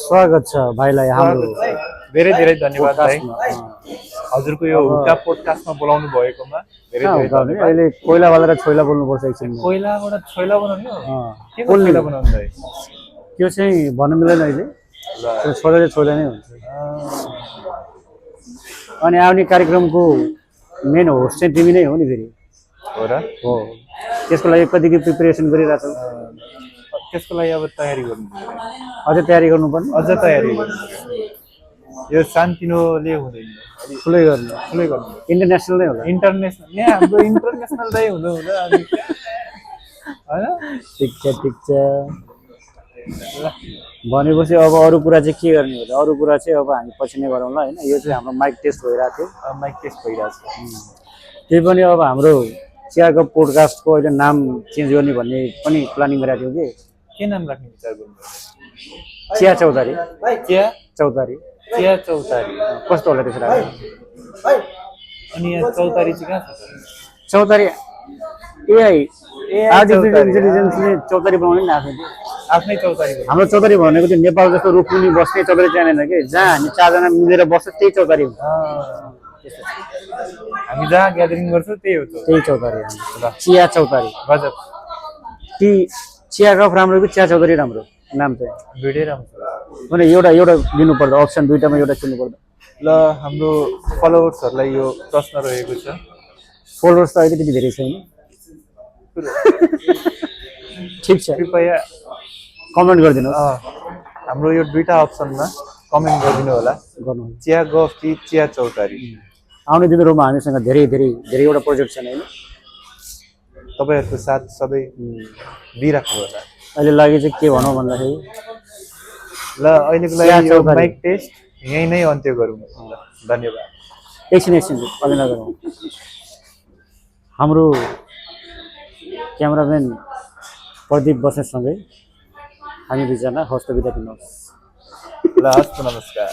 स्वागत छ भाइलाई हाम्रो धेरै धेरै धन्यवाद भाइ पोडकास्टमा। हजुरको यो हुक्का पोडकास्टमा बोलाउनु भएकोमा धेरै धेरै धन्यवाद। अहिले कोइला बालेर छोइला बोल्नुपर्छ एकछिन। कोइलाबाट छोइला बनाउनु के पोल्ने। कोइला बनाउनु भाइ? त्यो चाहिँ भन्नु मिल्दैन अहिले। त्यो छोइला चाहिँ छोइला नै हुन्छ। अनि आउने कार्यक्रमको मेन होस्ट चाहिँ तिमी नै हो नि फेरि। हो र? हो। त्यसको लागि कतिको प्रिपरेसन गरिरहेछौ? त्यसको लागि अब तयारी गर्नु पर्यो। अझै तयारी गर्नुपर्ने? अझ तयारी गर्नु। यो सान्तिनोले हुँदैन। ठुलै गर्नु। ठुलै गर्नु। इन्टरनेसनल नै होला। इन्टरनेसनल यहाँ हाम्रो इन्टरनेसनल चाहिँ हुँदैन अनि हैन? ठिक छ ठिक छ। भनेपछि अब अरू कुरा चाहिँ के गर्ने होला? अरू कुरा चाहिँ अब हामी पछि नै गरौँला हैन? यो चाहिँ हाम्रो माइक टेस्ट भइरहेको थियो। माइक टेस्ट भइरहेछ। त्यही पनि अब हाम्रो चियाको पोडकास्टको अहिले नाम चेन्ज गर्ने भन्ने पनि प्लानिङ गरेको थियौँ कि। के नाम राख्ने विचार गर्नुभयो? चिया चौतारी। चिया चौतारी। चिया चौतारी। कस्तो होला त्यसो लाग्यो? अनि यहाँ चौतारी चाहिँ कहाँ छ? चौतारी एआई आर्टिफिसियल इन्टेलिजेन्सले चौतारी बनाउने नि आफ्नै चौतारी हो। हाम्रो चौतारी भनेको चाहिँ नेपाल जस्तो रुकुनी बस्ने चौतारी चाहिँदैन कि जहाँ हामी चारजना मिलेर बस्छ त्यही चौतारी हुन्छ। हामी जहाँ ग्यादरिङ गर्छौँ त्यही हो। त्यही चौतारी हाम्रो चिया चौतारी। गजब। ती चिया कफ राम्रो कि चिया चौतारी राम्रो नाम चाहिँ? दुइटै राम्रो। भने एउटा एउटा दिनुपर्दा अप्सन दुइटामा एउटा चुन्नुपर्दा। ल हाम्रो फलोवर्सहरूलाई यो प्रश्न रहेको छ। फलोवर्स त अहिले त्यति धेरै छैन। ठिक छ, कृपया कमेन्ट गरिदिनु। हाम्रो यो दुईटा अप्सनमा कमेन्ट गरिदिनु होला। गर्नु चिया गफ कि चिया चौतारी। आउने दिनहरूमा हामीसँग धेरै धेरै धेरैवटा प्रोजेक्ट छन् होइन? तपाईँहरूको साथ सधैँ दिइराख्नु होला। अहिले लागि चाहिँ के भनौँ भन्दाखेरि ल अहिलेको लागि यो माइक टेस्ट यहीँ नै अन्त्य गरौँ। धन्यवाद। एकछिन अलि नगरौँ। हाम्रो क्यामराम्यान प्रदीप बस्नेतसँगै हामी दुईजना हस्त बिदा दिनुहोस्। ल हस्त नमस्कार।